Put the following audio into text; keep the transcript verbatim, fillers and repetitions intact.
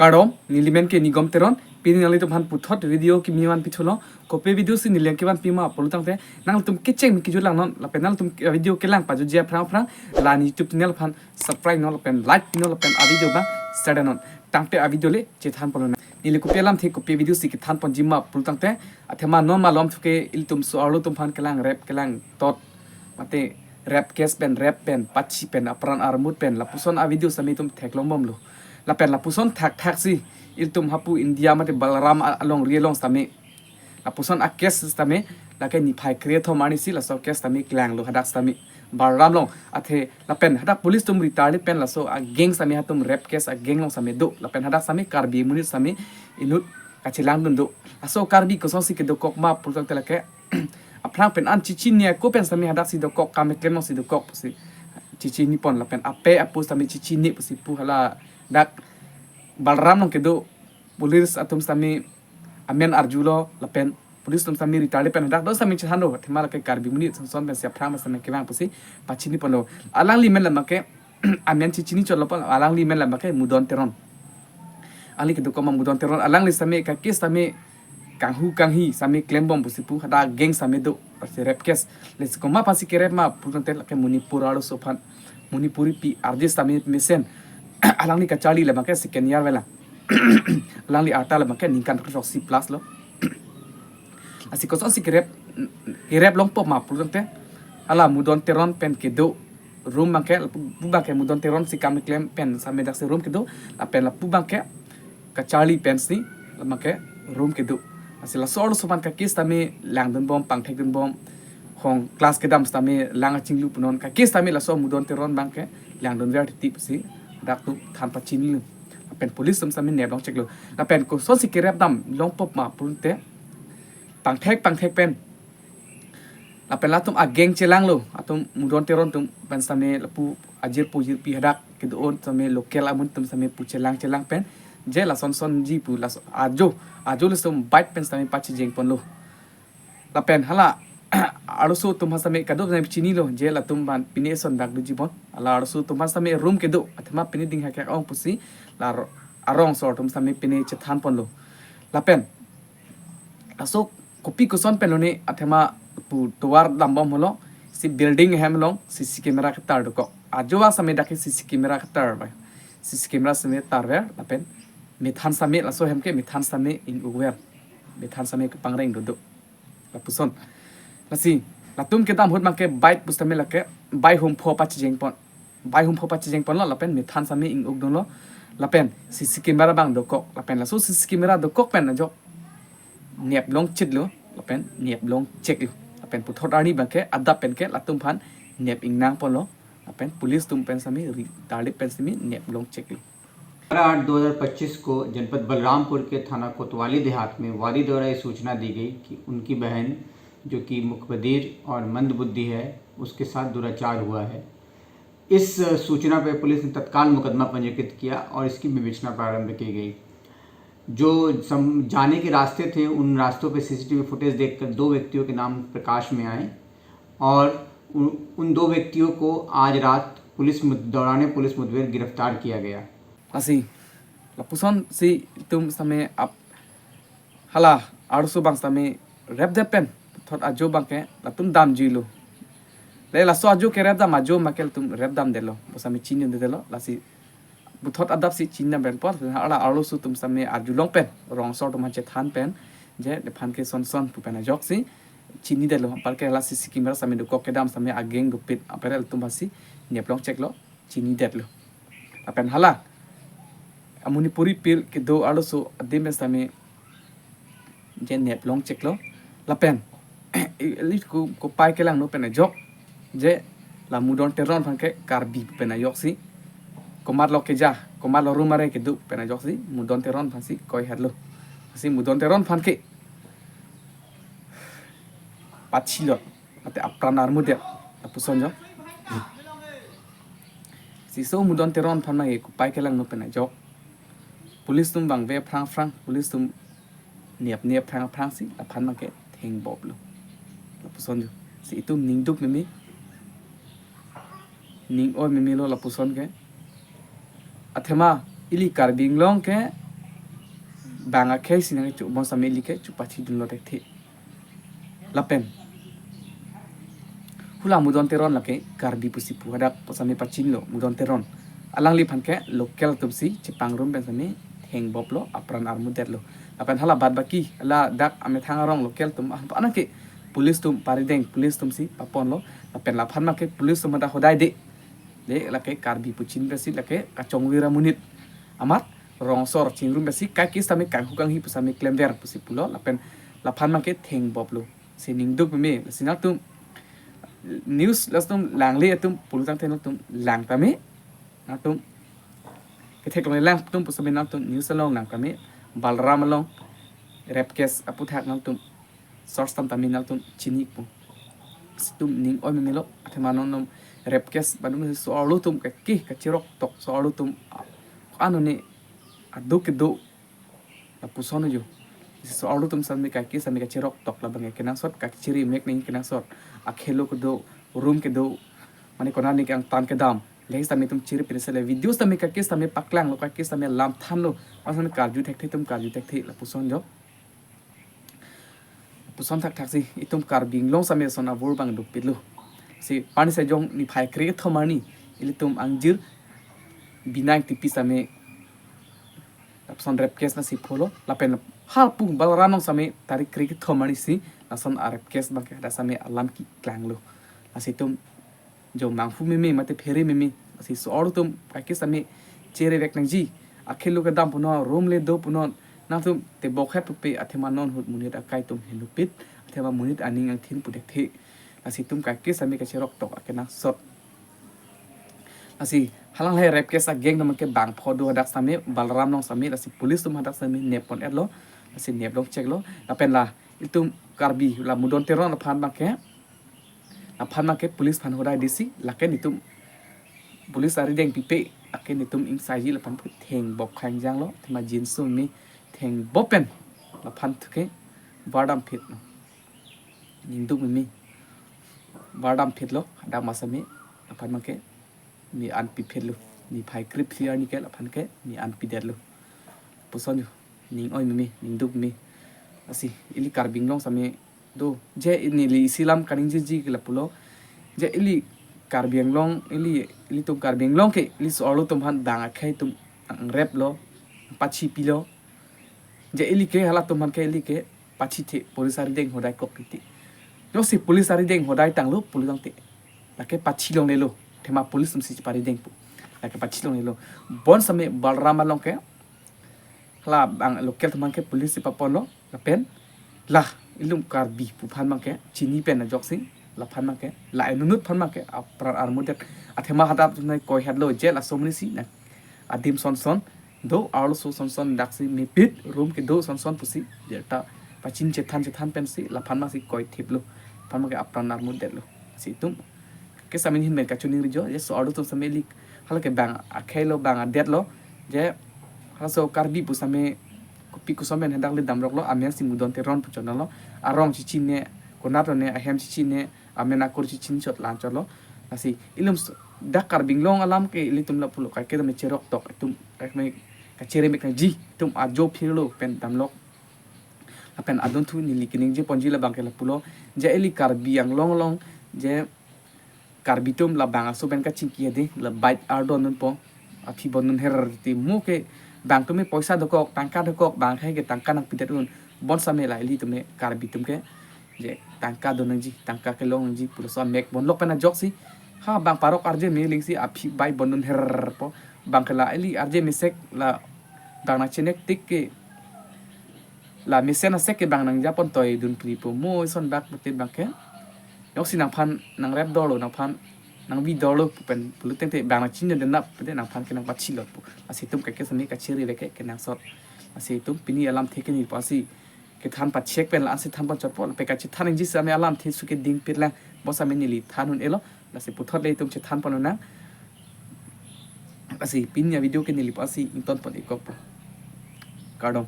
Kardom, neli men ke Nigom Teron, pini nanglitum aphan puthot video kimi vanpi thulo, kopi video si neli nangkevanpi ma pulo tangte, nanglitum kecheng kejut langnon, lapen nanglitum video kelang pajutji aphrang aphrang, la ne YouTube channel aphan subscribe non lapen like non lapen a video abang share non. Tangte a video le chethan ponlo nang. Neli kopi alamthe kopi video si kethan ponji ma pulo tangte, athema non malom thuke ilitum so-arlo atum aphan kelang rape kelang tot, mate rape case pen rape pen pachi pen apran armut pen lapuson a video sitame itum theklong bomlo. Lapen lapuson thakthak si ilitum hapu India mate Balaram a-, alongri along sitame, lapuson a case sitame, lake niphai kre-thom arni si laso case sitame klanglo hadak sitame. Balaram along athe lapen hadak police atum retarded pen laso a gang sitame hatum rape case a gang along sitame do. Lapen hadak sitame Karbi amonit sitame inut kachelangdun do. Laso Karbi kosonsi kedokok ma pulo tangte lake aphrang pen an chechini ako pen sitame hadak si dokok, kam keklem along si dokok pusi chechini pon lapen ape apo sitame chechini pusi pu haladak Balaram along kedo police atum sitame amen arjulo lapen police atum sitame retarded pen hadak do sitame chethanlo, athema lake Karbi amonit sonson pensi aphrang sitame kevang pusi pachini ponlo. Alangli men labangke amen chechini chotlo pon, alangli men labangke Mudon Teron. Alangli kedokok ma Mudon Teron, alangli sitame ka case sitame kanghu kanghi sitame klem bom pusi pu hadak gang sitame do, lasi rape case. Lasi komat aphansi ke-rape ma pulo tangte lake Manipur arloso aphan, Manipuri pi artist sitame mesen. Alangli kacharli labangke second year vela. Alangli arta labangke ningkan throksi plus lo. Lasi kosonsi ke-rape, ke-rape longpo ma pulo tangte, hala Mudon Teron pen kedo room abangke, lapu abangke Mudon Teron si kam keklem pen sitame daksi room kedo, lapen lapu abangke kacharli pensi labangke room kedo. Lasi laso arloso aphan ka case sitame langdun bom, pangthekdun bom, hong class kedam sitame lang achinglu punon, ka case sitame laso Mudon Teron abangke langdunver titi pusi hadak atum than pachinilo. Lapen police atum sitame neplong cheklo. Lapen kosonsi ke-rape dam longpo ma pulo tangte, pangthek pangthek pen lapen latum a gang chelanglo, atum Mudon Teron atum pen sitame lapu ajirpo jirpi hadak kedo-an sitame local amonit atum sitame pu chelang chelang pen, je lason sonji pu laso ajo, ajo laso bike pen sitame pachijeng ponlo. Lapen hala arloso atum aphan sitame kadokave sitame chinilo, je latum aphan pine eson dak doji bon. Hala arloso atum aphan sitame room kedo, athema pine ding hakek ong pusi la ro-, arongso atum sitame pine chethan ponlo. Lapen laso kopi koson pen lone athema pu tovar dam bom holo, si building ahem along C C camera ketar dokok. Ajo asame dak ke C C camera ketar bai. C C camera sitame tarver lapen methan sitame laso ahem ke methan sitame ing-ukver. Methan sitame kepangreng dodo. Lapuson. Lasi latum kedam ahut abangke bike pu sitame lake bike hum pho pachijeng pon. Bike hum pho pachijeng ponlo lapen methan sitame ing-ukdunlo. Lapen C C camera abang dokok. Lapen laso C C camera dokok pen ajok neplong chitlo. Lapen neplong cheklo. Lapen puthot arni abangke adap pen ke latum aphan nep ingnang ponlo. Lapen police atum pen sitame retarded pen sitame neplong cheklo. बारह आठ दो हज़ार पच्चीस को जनपद बलरामपुर के थाना कोतवाली देहात में वादी द्वारा ये सूचना दी गई कि उनकी बहन, जो कि मूकबधिर और मंदबुद्धि है, उसके साथ दुराचार हुआ है। इस सूचना पर पुलिस ने तत्काल मुकदमा पंजीकृत किया और इसकी विवेचना प्रारंभ की गई। जो सम, जाने के रास्ते थे, उन रास्तों पर सीसीटीवी फुटेज देखकर दो व्यक्तियों के नाम प्रकाश में आए और उन, उन दो व्यक्तियों को आज रात पुलिस मुद-, दौरान पुलिस मुठभेड़ गिरफ्तार किया गया। Lasi lapuson si itum sitame ap hala arloso abang sitame rape det pen puthot ajo abangke latum damjuilo. Le laso ajo ke-rape dam ajo abangke latum rape damdetlo. Bo sitame chinidetlo. Lasi puthot adap si chinidam pen apot hala arloso atum sitame arjulong pen, rongso atum aphan chethan pen, je nephan ke son son pu pen ajoksi chinidetlo. Apar ke hala C C camera sitame dokok kedam sitame a gang dopik, apar latum aphansi neplong cheklo, chinidetlo. Lapen hala a Manipuri pi kedo arloso adim pen sitame je neplong cheklo. Lapen ili ko, kopai kelangno pen ajok, je la Mudon Teron aphan ke Karbi pen ajoksi, komatlo keja, komatlo room are kedo pen ajoksi Mudon Teron aphansi koi herlo. Si Mudon Teron aphan ke pachilo, mate apran armudet, lapuson jo. Si so Mudon Teron aphan abangke kopai kelangno pen ajok, police atum vangve aphrang aphrang, police atum nep nep aphrang aphrang si laphan abangke thengboplo. Lapuson jo. Si itum ning duk meme, ning oi memelo lapuson ke. Athema ili Karbi Anglong ke bang akhei si nangkecho, bonsitame ili ke chopachidunlo thekthe. Lapen hula Mudon Teron lake Karbi pusi pu, hadak sitame pachinilo Mudon Teron. Alangliphan ke local atum si chepangrum pen sitame thengboplo, apran armudetlo. Lapen hala bad baki, hala dak amethang arong local atum, ah, anke police atum parideng, police atum si paponlo. Lapen laphan ma ke police atum hadak hodai de. De lake Karbi pu chin pensi lake kachongvir amonit amat rong asor chingrum pensi kaiketa sitame kanghu kanghi pu sitame klemver pusi pulo, lapen laphan ma ke thengboplo. Si ningduk meme, lasi nangtum news, lasi nangtum langle atum pulotangte nangtum lang tame, nangtum ketheklongle lang atum pu sitame nangtum news along lang tame, Balaram along rape case aputhak nangtum search tam tame nangtum chinipo. Situm ning oi memelo, athema non non rape case badum si so-arlo atum ke, ke kacherok tok, so-arlo atum, ah, ano ne aduk kedo lapuson jo. Si so-arlo atum sitame kaike sitame kacherok tok, labang ke kenangsot, kachere mek nangji kenangsot. Akhelo kedo, room kedo, mane konane ke angtan kedam. Lasi sitame itum chere pen sele video sitame kaike sitame paklanglo, kaike sitame lam thanlo. Bonsitame karju thekthe, itum karju thekthe lapuson jo. Puson thakthak si itum Karbi Anglong sitame lason avur abang dopiklo. Si pani sejong niphai kre-kethom arni ilitum angjir Bina Engtipi sitame lapuson rape case nangsi pholo, lapen halapung Balaram along sitame tarik kre-kethom arni si lason a-rape case abang ke hadak sitame alam keklanglo. Lasi itum jo manghu meme mate phere meme, lasi so-arlo atum kaike sitame cherevek nangji. Akhelo kedam punon, room le do punon, nangtum tebok het pupe, athema non ahut monit akai atum henupit, athema monit aning angthin pu thekthe. Lasi itum kaike sitame kacherok tok akenangsot. Lasi halang le rape case a-gang atum ke bangpho do hadak sitame, Balaram along sitame, lasi police atum hadak sitame neppon-etlo, lasi nep long cheklo, lapen la itum Karbi la Mudon Teron aphan abang ke, aphan abang ke police aphan hodai desi, lake nitum police arideng pipe, lake nitum ingsaiji laphan pu thengbop khangjanglo, athema jinso meme thengbop pen laphan thuke vardam phitlo. Ningduk meme vardam phitlo, hadak ma sitame laphan abang ke ne-an piphitlo, niphai kre-phli arni ke laphan ke ne-an pidetlo. Puson jo, ning oi meme, ningduk meme. Lasi ili Karbi Anglong sitame do, je neli isi lam kaningjiji ke lapulo. Je ili Karbi Anglong, ili, ilitum Karbi Anglong ke ili so-arlo atum aphan bang akhei atum ang-rape lo, pachipilo. Je ili ke halatum aphan ke ili ke pachithe, police arideng hodai kok titi. Joksi police arideng hodai tanglo pulotangte, lake pachilonglelo, athema police atum si parideng pu, lake pachilonglelo. Bonsitame Balaram along ke hala bang local atum abang ke police si paponlo, lapen la ilitum Karbi pu aphan abang ke chini pen ajoksi, laphan abang ke, la inut aphan abang ke apran armudet, athema hadak atum nai koi hetlo je laso amonit si nang adim sonson do, arloso sonson, daksi mepit, room kedo sonson pusi, je ta pachin chethan chethan pensi laphan abang si koi thiplo, laphan abang ke apran armudetlo. Si itum ke sitame ahin pen kachiningri jo, je so-arlo atum sitame ili hala ke bang akhei lo, bang adet lo, je halaso Karbi pu sitame kopi koson pen hadak le damroklo, amen si Mudon Teron pu chonlo, arong chichinine, konat one, ahem chichinine, amen akur chichin chot lan chotlo. Lasi ilum s-, dak Karbi Anglong alam ke ilitum lapulo, kaike tame cherok tok, itum kaike me kachere mek nangji, itum ajo phirlo pen damlok. Lapen adunthu neli keningje ponji labang ke lapulo, je ili Karbi Anglong along, je Karbi atum la bang aso pen kachingki ade, la bike ardon dunpo, aphi bondun her ti mo ke, bang atum ke poisa dokok, tangka dokok, bang akhei ke tangka nangpidet un, bonsitame la ilitum Karbi atum ke je tangka don nangji, tangka kelong nangji pu laso amek bonlok pen ajoksi, ha bang parok arje me lingsi aphi bike bondun herpo, bang ke la ili arje mesek la bang nangchenek tik ke, la mesen asek ke bang nangjapontoidun pripo, mo ison bak pute bang ke. Joksi nangphan nang-rape dorlo, nangphan nangvi dorlo pu pen pulotangte bang nangchinine denap pute nangphan ke nangpachilotpo. Lasi itum kaike sitame kachere le ke kenangsot. Lasi itum pini alamthe ke neli pusi kethan pachek pen la-ansi thanpon chotpo, lapen kachethan nangji sitame alamthe suke dingpit lang, bonsitame neli than un-elo, lasi puthot le itum chethanpon un-ang. Lasi pini avideo ke neli pusi ingtonpon-ik kokpo. Kardom.